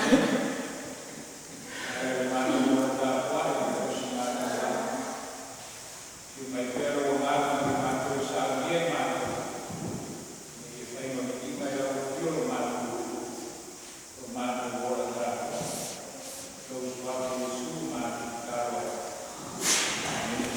Ae o le matou ala tapuai ma osigataulagi, afio mai pea lou Agaga i matou e saunia e matou, ina ia fai ma viiga i lau afio lo matou lo matou ola tapuai. I lou Suafa Iesu matou tatalo ai. Amene.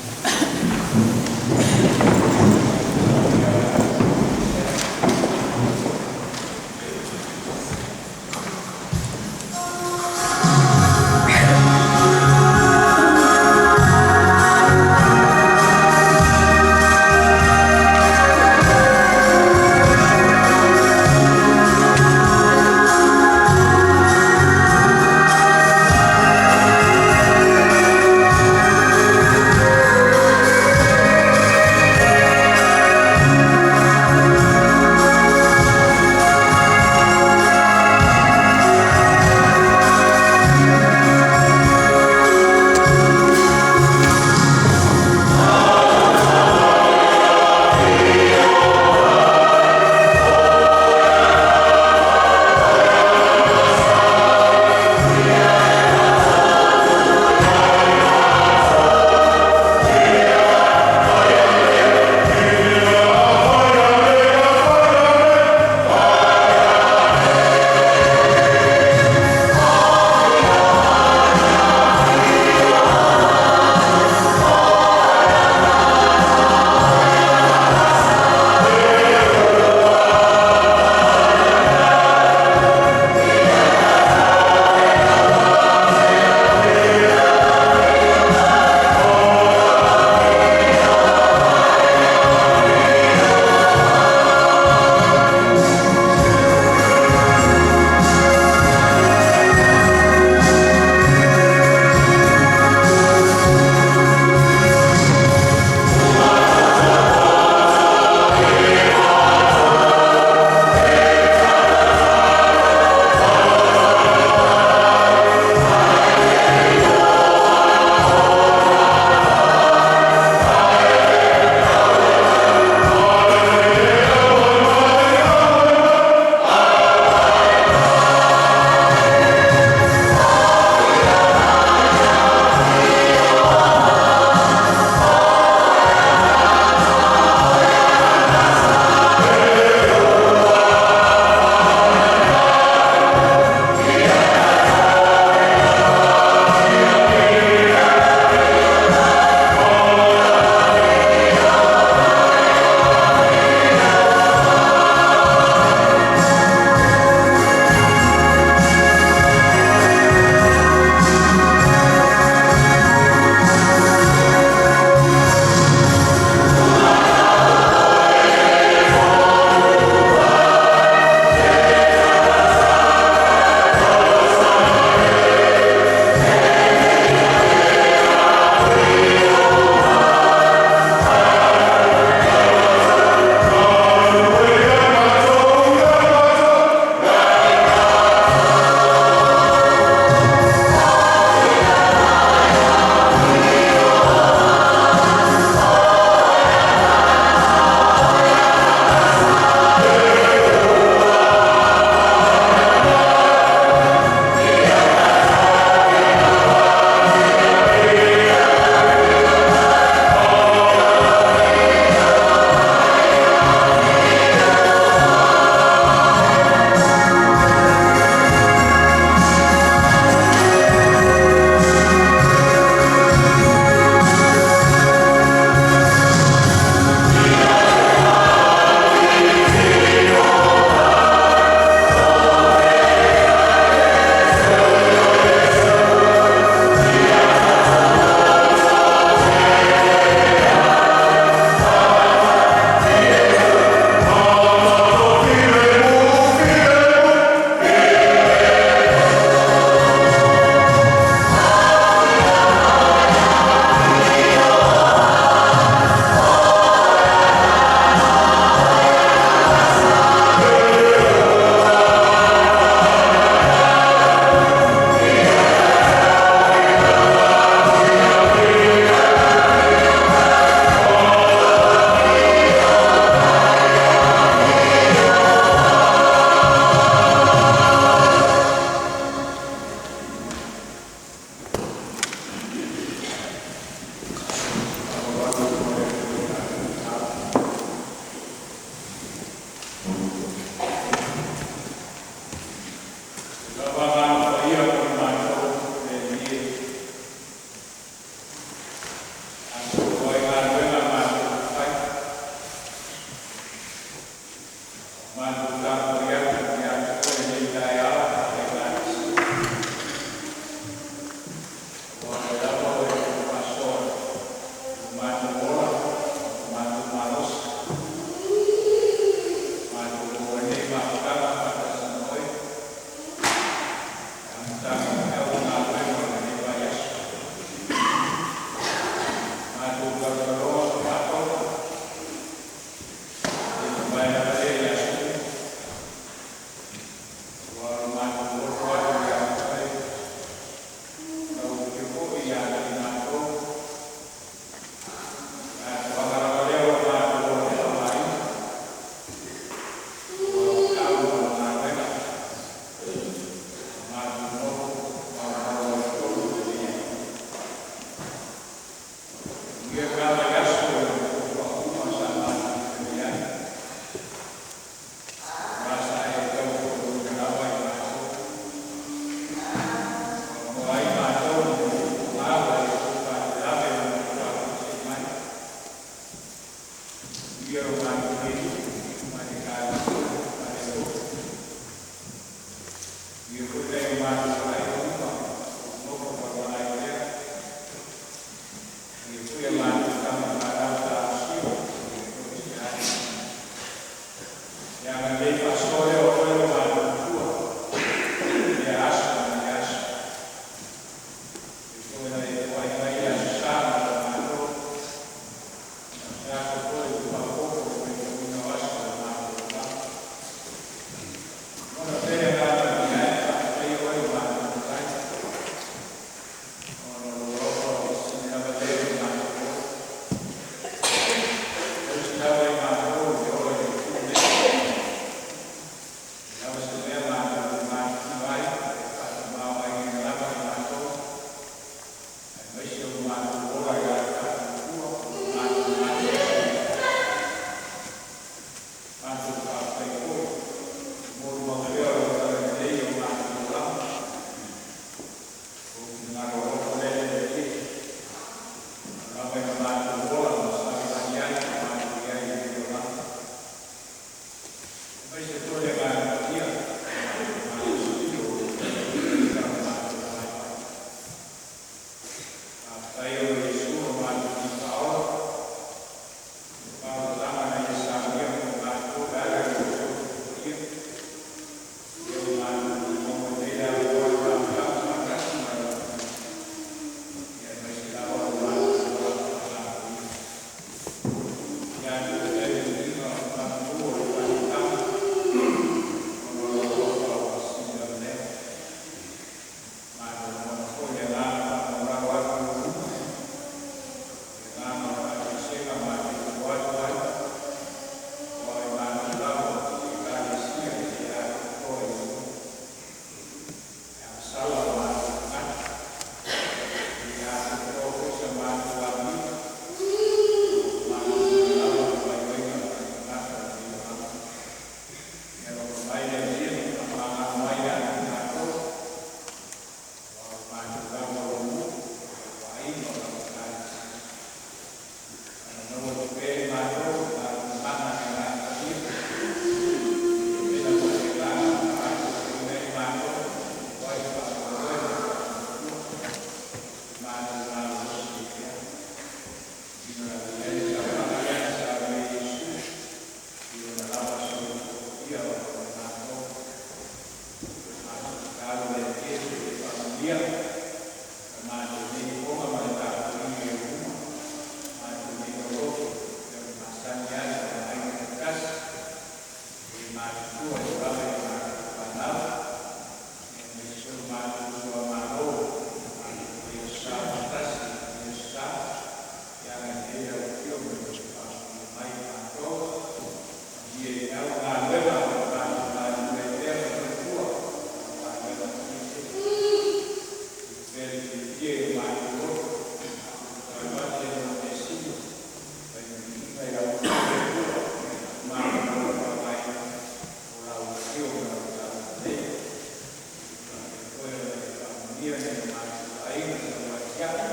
Faamanuia i nai o matou aiga sa atiae,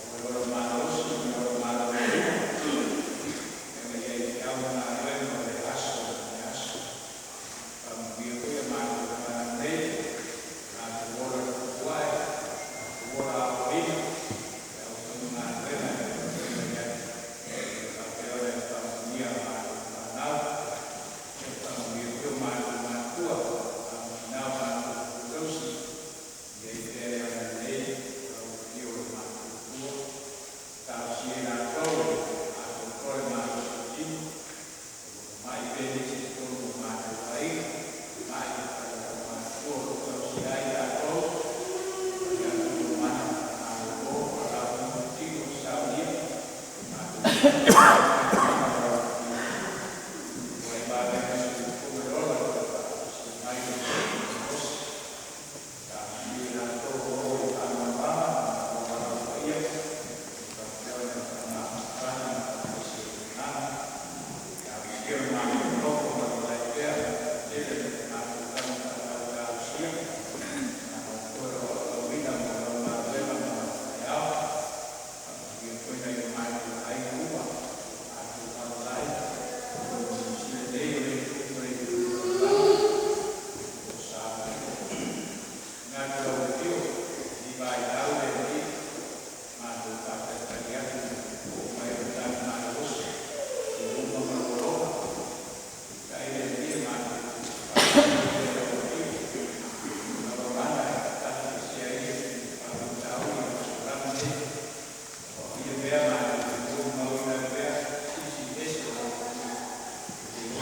maua le ola malosi ma le ola maloloina e agai ai i feau ma galuega o lea aso ma lea aso. Faamanuia foi a matou fanau nei, latou ola tuputupuae, latou ola aoaoina i totonu o galuega e pei ona i ai. Ia faapea ona e faamanuia a matou fanau, ia faamanuia foi o matou matua, ina o matou tausi, ia i pea le agalelei o lau afio o le matou Atua. Talosia i latou atoatoa le malosi o tino, mai pea nisi i totonu o matou aiga, mai matua o lo o tausia ai latou, i atunuu mana malolo o lau tino saunia, matou o lau afio. Ua e vavega soifua le ola faatusia mai le malosi. Talosia i latou o lo o i faanoanoaga ma valaau paia, faapea ona e faamafanafana ma faamaise i agaga. Talosia le matou nofo malamalai pea, tele le matou tagafaalau talosia, matou o lo o aoaoina mo lau galuega ma lau taeao. Faamanuia foi nai o matou aiga uma, matou malamalai, o Niu Sila nei o le itu ma le itu taulaga, o Samoa. Manatu lau afio, i vaitau le Alii, matou faatalitali atu i le oo mai o le tali malolosi i luma ma lou alofa. Peitai le Alii e matou faatalitali pea i lau afio, o lau agaga e tafesea ai faafitauli o le aso nei. O ia mea matou te molimauina ai pea silisili ese o lau afio e le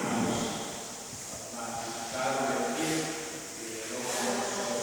malosi. Matou tatalo le Alii i le alofa ma le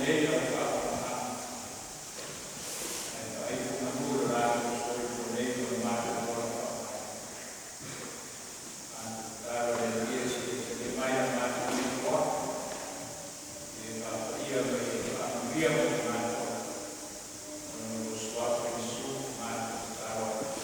nei lau faafofogaaga, ae faaitumanu i lo latou soifua nei ma lo matou ola faavae. Matou tatalo i le Alii e silasila mai i a matou toa, ia e faapaia ma ia faamanuia mai i matou. Ona o lou Suafa Iesu matou tatalo atu.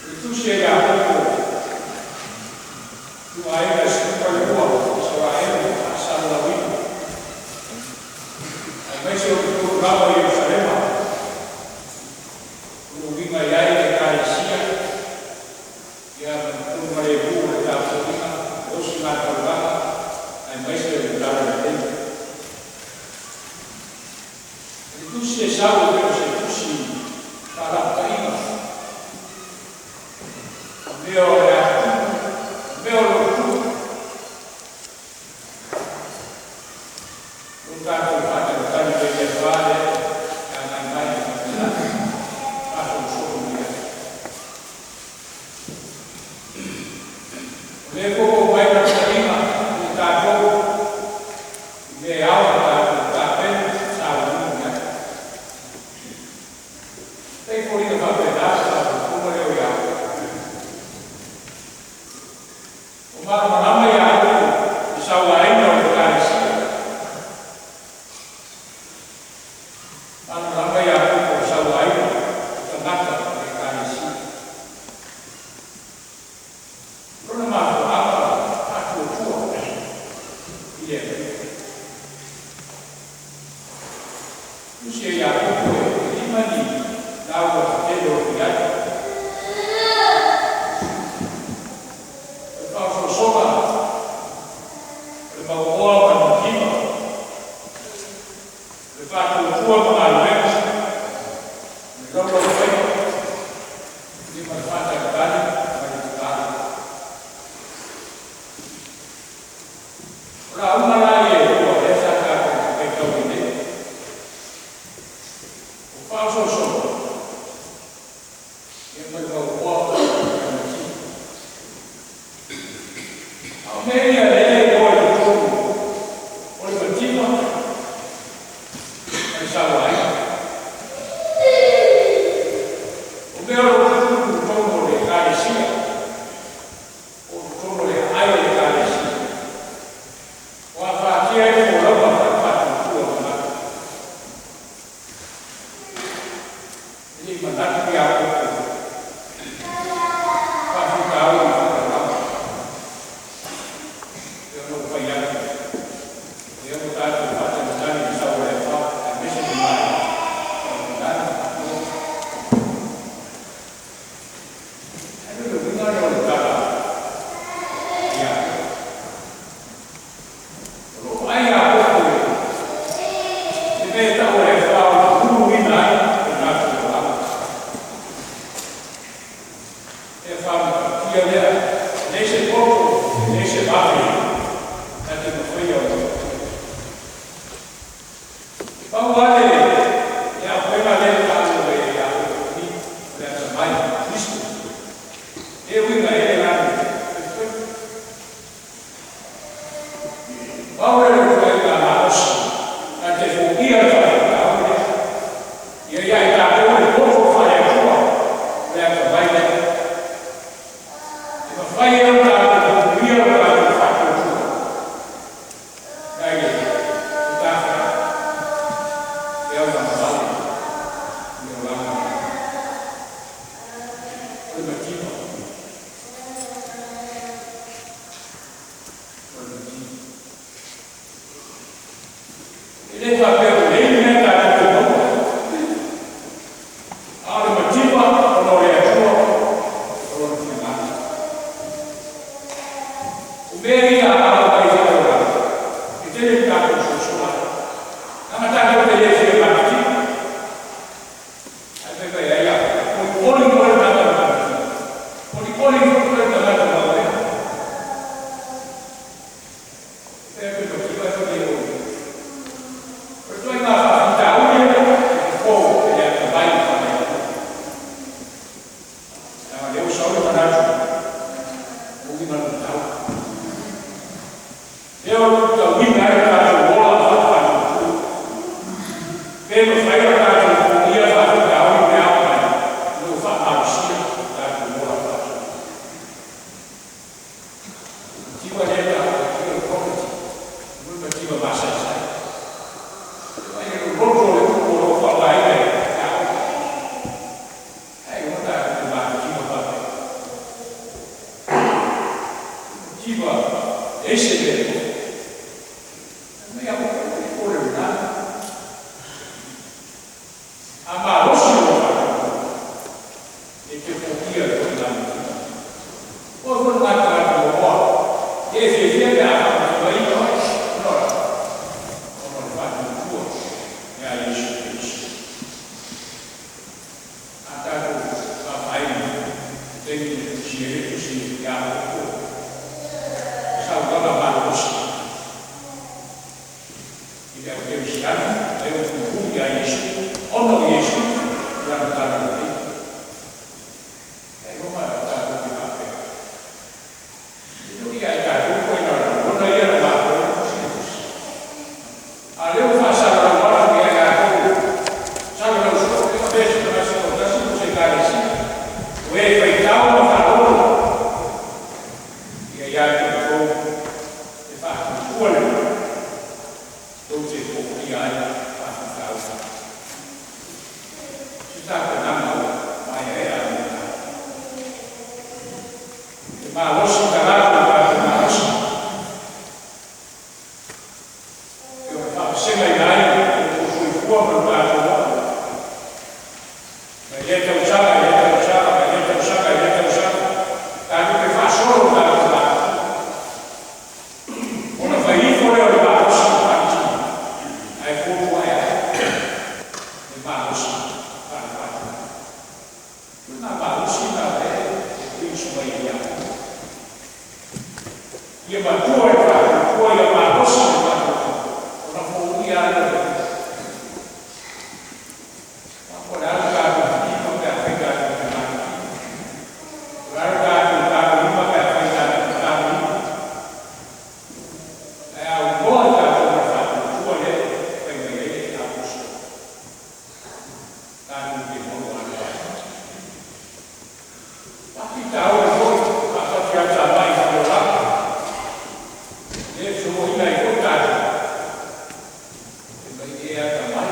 O le Tusi a Iakopo, ituaiga e 12, Isaraelu e faasalalauina, aemaise o totonu lava o Ierusalema, o lo o uiga i ai le Ekalesia, ia ma le togalemu o le tapuaiga, le ositaulaga aemaise o le talalelei. O le Tusi e sau e pei o se tusi faalautaiga, o mea o le a tutupu, o mea o lo o tutupu, lo tatou faatalitali pea i le aso A lea e agai mai e faapena faasolosolo mai ai. O lea foi ua aumai lautaiga mo tatou i mea e ao ona tatou tapena sauniuni ai. E foliga faapena se faaopoopoga lea o Iakopo. O malamalama Iakopo i sauaina o le Ekalesia. Malamalama Iakopo i sauaina o tagata o le Ekalesia. O lona mafuaaga o le faatuatua i le Atua. Tusi a Iakopo e 5 ni lauga tetele o i ai. O le faaosoosoga, o le mauoa ma le mativa, o le faatuatua ma galuega, o le laulaufaiva, ia ma le faatalitali ma le tatalo. O lauga la ia e lua lea sa tatou faitauina nei. O faaosoosoga, ia ma le mauoa ma le mativa. A o mea ia lea e iloa i totonu o le mativa ma le sauaina. O mea o lo o tutupu i totonu o le Ekalesia, o totonu o le aai o le Ekalesia, o afatia ai folauga faatuatua o tagata. E le i manatu Iakopo faafitauli faataulaga. E ona ou fai atu, lea ua tatou faatalitali i le sau o le Atua, aemaise le mai faapena faatoa. Ae le uiga lea o le tala a Iakopo. O lo o vaai Iakopo i le mea e tau o le afa o le uluina ai o tatou olaga. E whaamatia lea, e leai se poto, e leai se vave, na te mafaia o le. Pau lava le auega lea e taua mai e Iakopo i o le atamai, wisdom. E uiga e le lagi. Pau le ituaiga malosi, na te foia le faafitauli lea. Ia ia i tatou le poto faale-Atua, o le atamai lea. E mafai ai ona tatou puipuia lo tatou faatuatua. Nai le tafea. E au vale le olaga. O le mativa. O le mativa. E le faapea ua leai ni mea tatou te maua. A o le mativa ona o le Atua o lona finagalo. O mea ia a o mai faataulaga, e tele ni tatou soasoa ai. Leaga tatou te le fia matitiva. Ae fai mai ai ia, olioli oe le tagata matitiva. Olioli foi oe le tagata maumea. E pe mativa e fai mai oli. O le ituaiga faafitauli e fofo e le atamai faale-Atua. Leaga lea ua sau le manatu, o uiga le matau. Lea o tauiga ai o tatou ola faatuatua. Pe mafai ona tatou foia faafitauli pe a oo mai, ina ua faamalosia o tatou ola faatuatua. Mativa lea taua mativa le poverty, mo le mativa masaesai. E mai e loloto le upu o lo o faaaogaina e Iakopo. leai se mea e tofu. Fai mai Iakopo, e pole lena. A malosi lou faatuatua, e te foia i lou lagi. O oe foi lena tagata muamua, ia e fiafia pe a faamatuaina oe, ona o le a? Ona o le faatuatua ia Iesu Keriso. A tatou vaavaai i le taimi na tusi ai le tusi ia Iakopo, o saunoaga malosi i le au kerisiano ma e o mulimuli ia Iesu, ona o Iesu ma Lana talalelei. Ailoga tatou te faapea, E le o ia e tatou ituaiga lagona ia na mafua ai ona tusi le tusi. A o lea ua faasalalau atu ia i latou, salalau soo, e faapea se tagata se toatasi po o se Ekalesia, o e faitau ma faalolo ia ia te outou le faatuatua lena tou te foia ai faafitauli. Se tapenaga ua maeaea mo tatou. E malosi talaatu o tatou malosi. E ono faavasegaina ai lo outou soifua ma lo tatou ola mai lea tausaga i lea tausaga, mai lea tausaga i lea tausaga, tatou te faasolo lo tatou matutua. Ona fai ifo lea o le malosi i le faatino, ae fotu ae ai le malosi faale-faatino. O lena malosi lena o lea e preach mai ai ia te Ia matua i le faatuatua, ia malosi le faatuatua, ona foia lava lea o le Atua. Aua po o le a le tatou tilima pe afai tatou te matatini, po o le a le tatou tagolima pe afai tatou te tagolima, ae aunoa i tatou ma le faatuatua lea e fai mai ai le Aposolo, tatou te maua lava le vaivai. Faafitauli foi faafatiatamai i le olaga, lea e fesoaina ai foi tatou, fai mai e atamai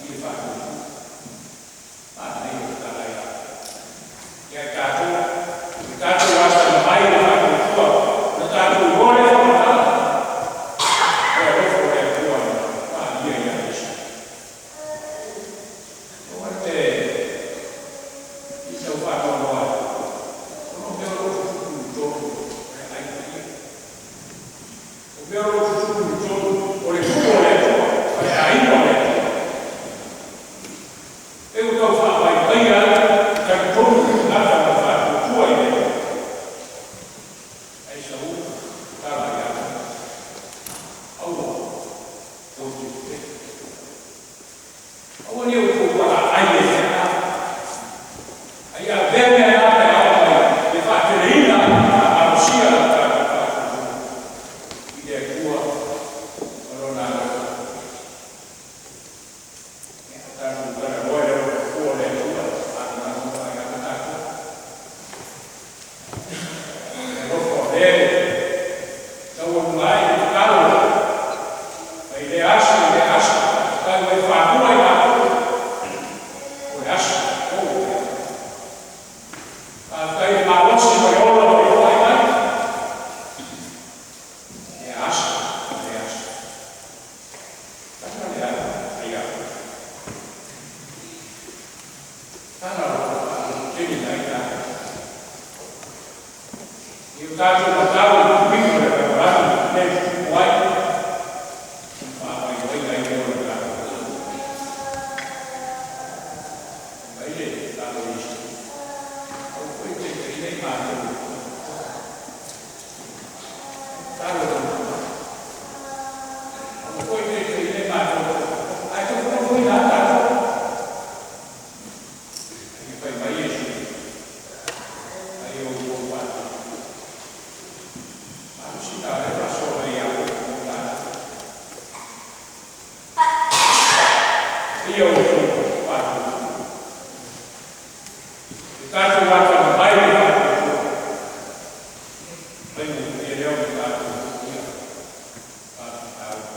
i le faatuatua. Manaia le tala ia ia i tatou, le tatou atamamai i le faatuatua, ona tatou iloa lea faamatala, o le alofa o le Atua na faaalia ia Iesu. Aua le i tau faanoanoa ai, ona o mea o lo o tutupu i totonu o le aiga ia. O mea o lo o tutupu i totonu o le nuu o le Atua ma le aiga o le Atua. E ua tau faamaimaia ai le talitonu o le tagata ma le faatuatua i le Atua. Ae sau tala ia te aua tou te tetee. Aua ne i outou valaai ai i mea na. A ia avea mea na pe a oo mai le faateleina ma faamalosia lo tatou faatuatua i le Atua ma Lona alofa. Ia, a tatou talanoa i le alofa fua o le Atua, e malamalama ai lava tatou. Le alofa o lea e taualuga ai le tatalo mai lea aso i lea aso, faafetai ua e fanua i matou o le aso o ou mea. Faafetai i le malosi ma le ola ua e foai mai i lea aso ma lea aso. Tala le ala ia Tala lou faalototele nai tatou. I o tatou matau i uiga o le lalolagi i mea e tutupu ai, ona faavaivaiga ai lea o le tatou atunuu. Fai mai le tala o Iesu, Aua foi e taitaiina i matou i le faatuatuaga. Ai tatalo i lou itumalo. Aua foi e taitaiina i matou i le faatuatuaga. Ae tofotofoina lava tatou. Ae fai mai Iesu, Ai outou faatuatua. Malosi ta lea faasoa mai ia outou tatou. Ia outou faatuatua. Le tatou atamamai le faatuatua. Faigofie lea ona tatou foia faafitauli.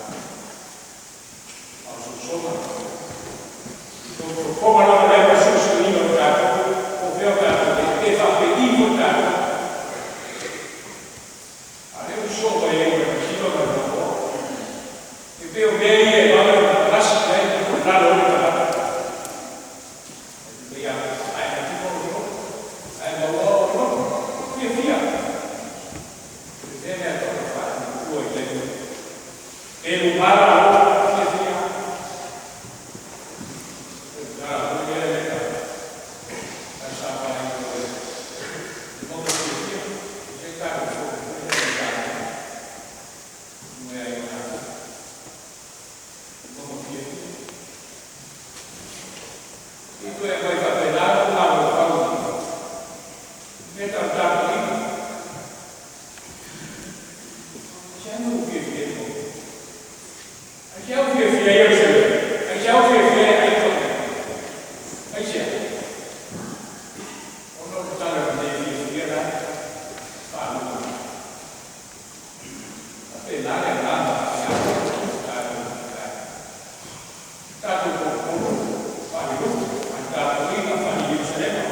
A o sosoga, tofotofoga lava lea ma suesueina o tatou, po o fea o tatou i ai, pe faapei foi tatou. A o lea ua savali o le mauga fiafia, e se tatou fono foi lea i Samoa, i ai o tatou. Mauga fiafia. I toe mai faapena lou mafaufau i mea tau tapuaiga. Aisea mea ua fiafia ai maua? Aisea ua fiafia ai Ierusalema? Aisea ua fiafia ai aiga o mea? Aisea? Ona o le talalelei fiafia la e faalogo mai. Faapena le agaga ia tatou matai. Tatou tolotolo faale-loto, faale-tapuaiga, faale-Ierusalema.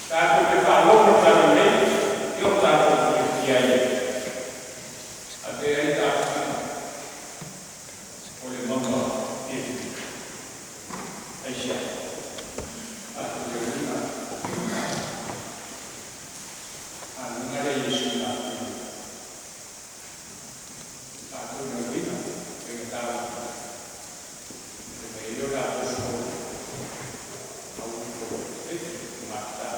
Tatou te faalogo i le talalelei, ia o tatou fiafia ai. Ave ai tapuaiga o le mauga fiafia. Aisea? Tatou te uiga. Aluga lea Iesu tatou. Tatou le uiga, faigata. E mai ai o tatou solo. Au mata.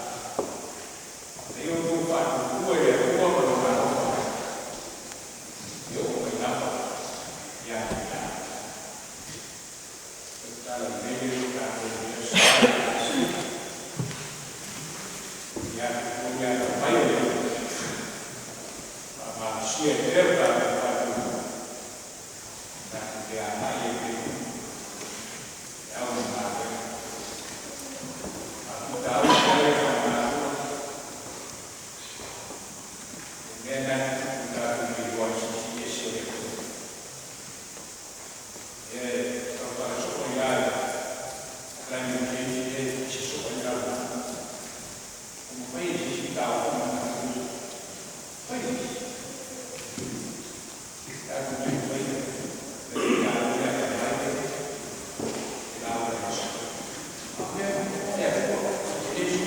E o outou faatuatua i le Atua ma Lona alofa. E oo mai lava ia te tatou. O le talalelei lea o tatou i le aso Sa. Ia te oe le atamai o le Atua. Faamalosia ai pea o tatou faatuatua. Tatou te agai ai pea i luma. E ao le galuega. Faafitauli tele faamanatua. Le mea lena e tupu tatou te iloa ai le Silisili Ese o le Atua. E tautala soo ai la climate change e pisa soo ai lalolagi. Ua mafai e se isi taofi ma tatou fai se isi. Tatou te mafai le tatou le atamai e lauga e aso. A mea le Atua e le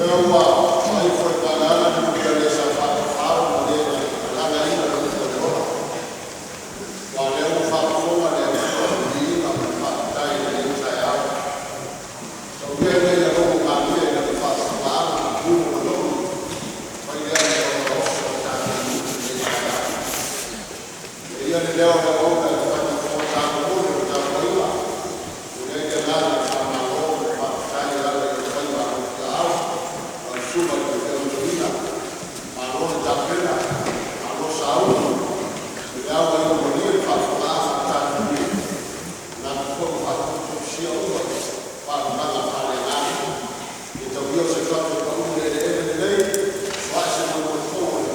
Ua faaifo i Faleala le sa faatafao ma le lagaina le upu a le ola. Aua o lea ua faafofoga le Atua i le viiga ma le faafetai i lenei taeao. Tau ia ina ia logo malie i Lana faafofogaaga matu ma manogi fai lea mea ogaoga o le tatou nuu i lenei taeao. Ia le leo o le auauna e fai ma fofoga taumolimoli o le tapuaiga, momoli ai le agaga o le faamalo ma le faafetai e ala i ou faiva alofiaao lau Susuga i le Faifeau Toeaina. Malo le tapena, malo sauni, o lea ua ia malie le faafofogaaga a le tatou nuu, manatu foi ua faatofutofusia uma i faalumaga faaleagaga. Ia tau ia o se fatu e pau i le eleele lelei, soae se moemoenotogo o le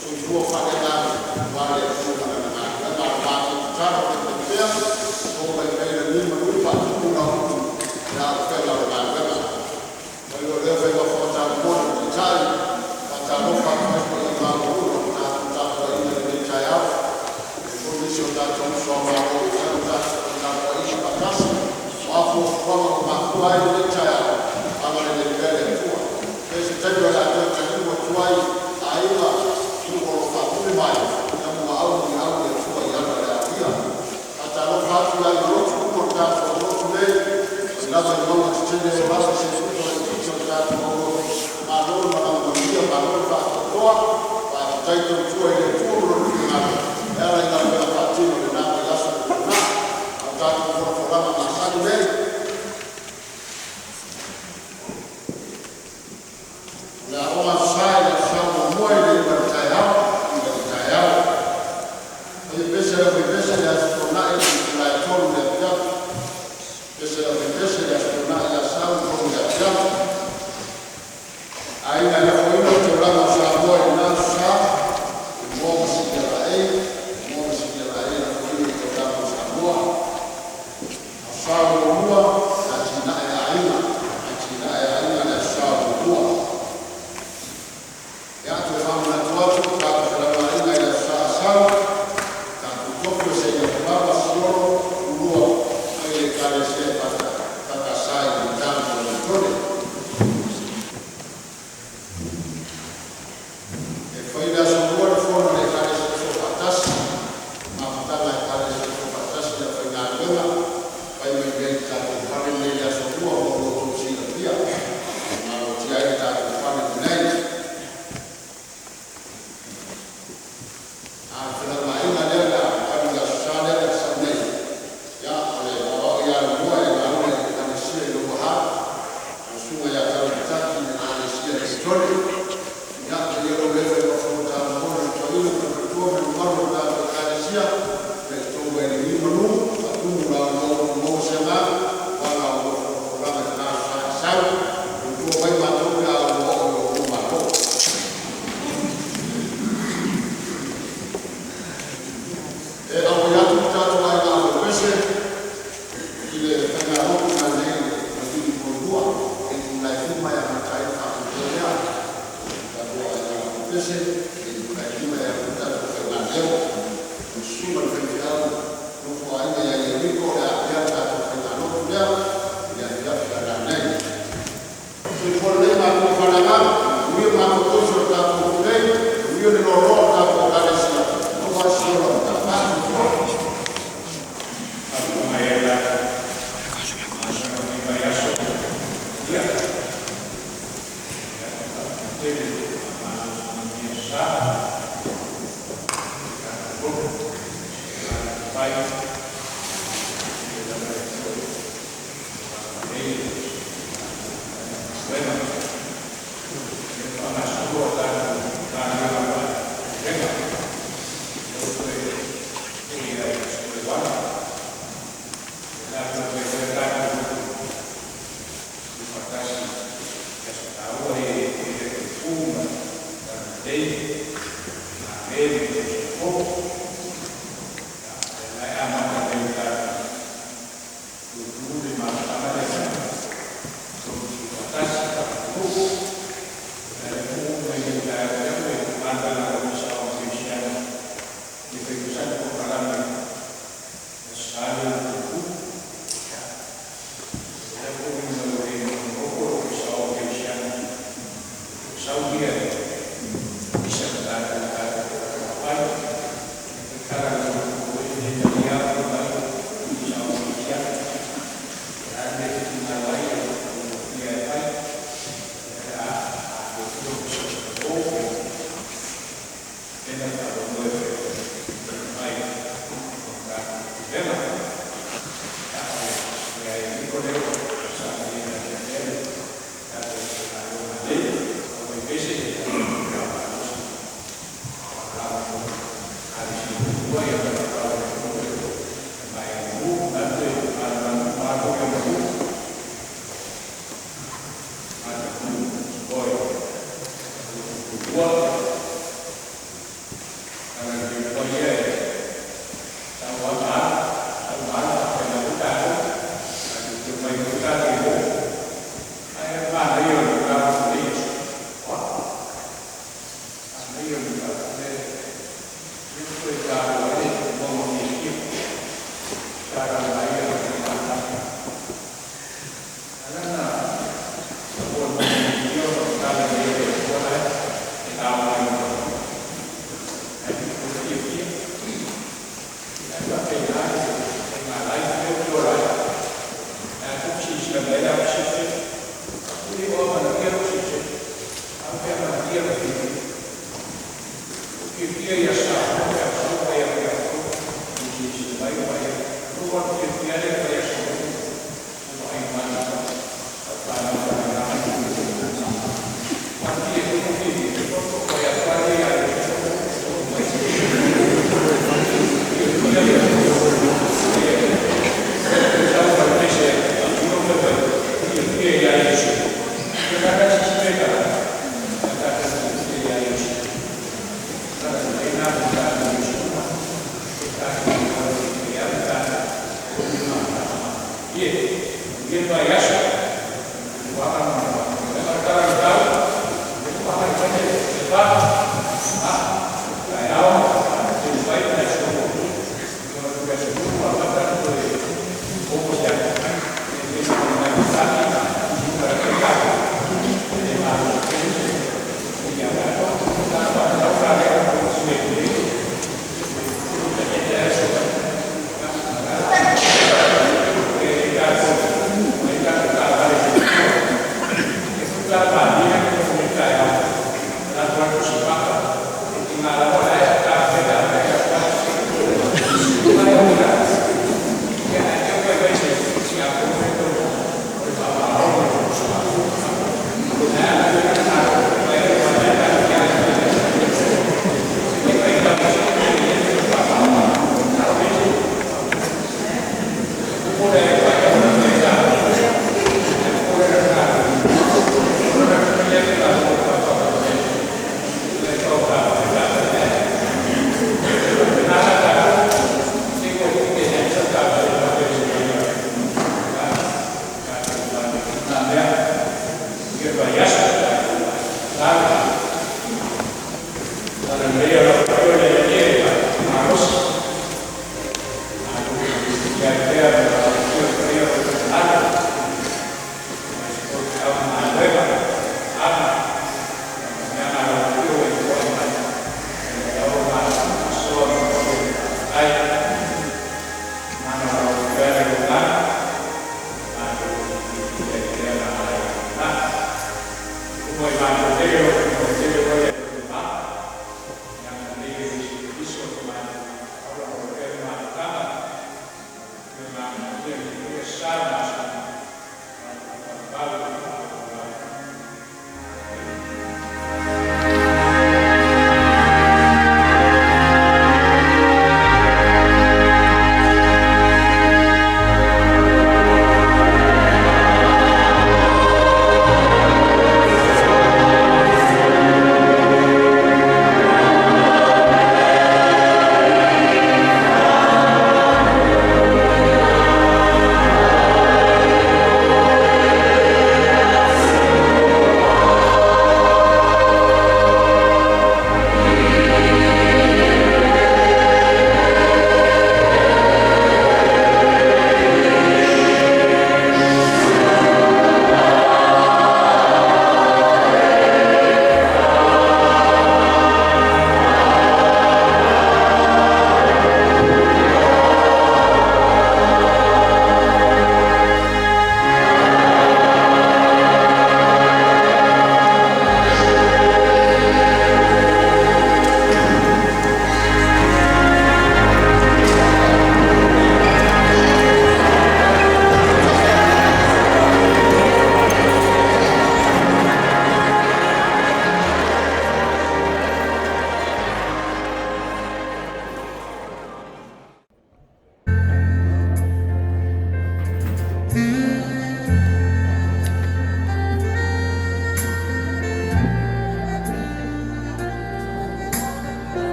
soifua faaleagaga aua le Atua ma Lana galuega. A o le matou tatalo faifaipea, to mai pea i lagi manu faatumu lau utu i le auupega o le galuega. Mai o lea faiva faatamomoli le Taitai, faatalofa atu ai i le paia maualuga o le tatou tapuaiga i lenei taeao. E foi nisi o tatou uso a Malo ua mafai ona tatou tapuaia faatasi. O a fuafuaga ua mafua ai lenei taeao, agalelei pea le Atua. Se i ai se taimi o le a toe taliu atu ai aiga, nuu o lo o faatuli mai, ia muaau muliau le Atua i ala o le alia. Faatalofa atu i aiga lotu uma o le tatou motu nei, mai lava i mauga tetele e oo lava i se pito laitiiti o le tatou aulotu, malo le malaga manuia, malo le faatoatoa, faafetai tautua i le Atua ma Lona finagalo e ala i galuega faatino i lena vaiaso ua tuanai. A o tatou folafolaga masani nei, o le a oo aso Sa i le Aso Sa muamua i le iuga a le taeao, iuga a le taeao. Faia pese le aufaipese i le Aso Toonai i le itula e 3:00 i le afiafi. Pese le aufaipese i le Aso Toonai ia Sau i le 3:00 i le afiafi. Aiga e lafoina le taulaga o Samoa i lena Aso Sa, Tumua ma Silialaei, Tumua ma Silialaei e lafoina le taulaga o Samoa. Aso Sa muamua, e atinae e aiga, atinae e aiga le Aso Sa muamua. Ia, toe faamanatu atu tatou felauaiga i le Aso Sa a Sau, tatou tofi o Seila Taulava Siolo Tumua mai le Ekalesia EFKS i Leitago Samoa.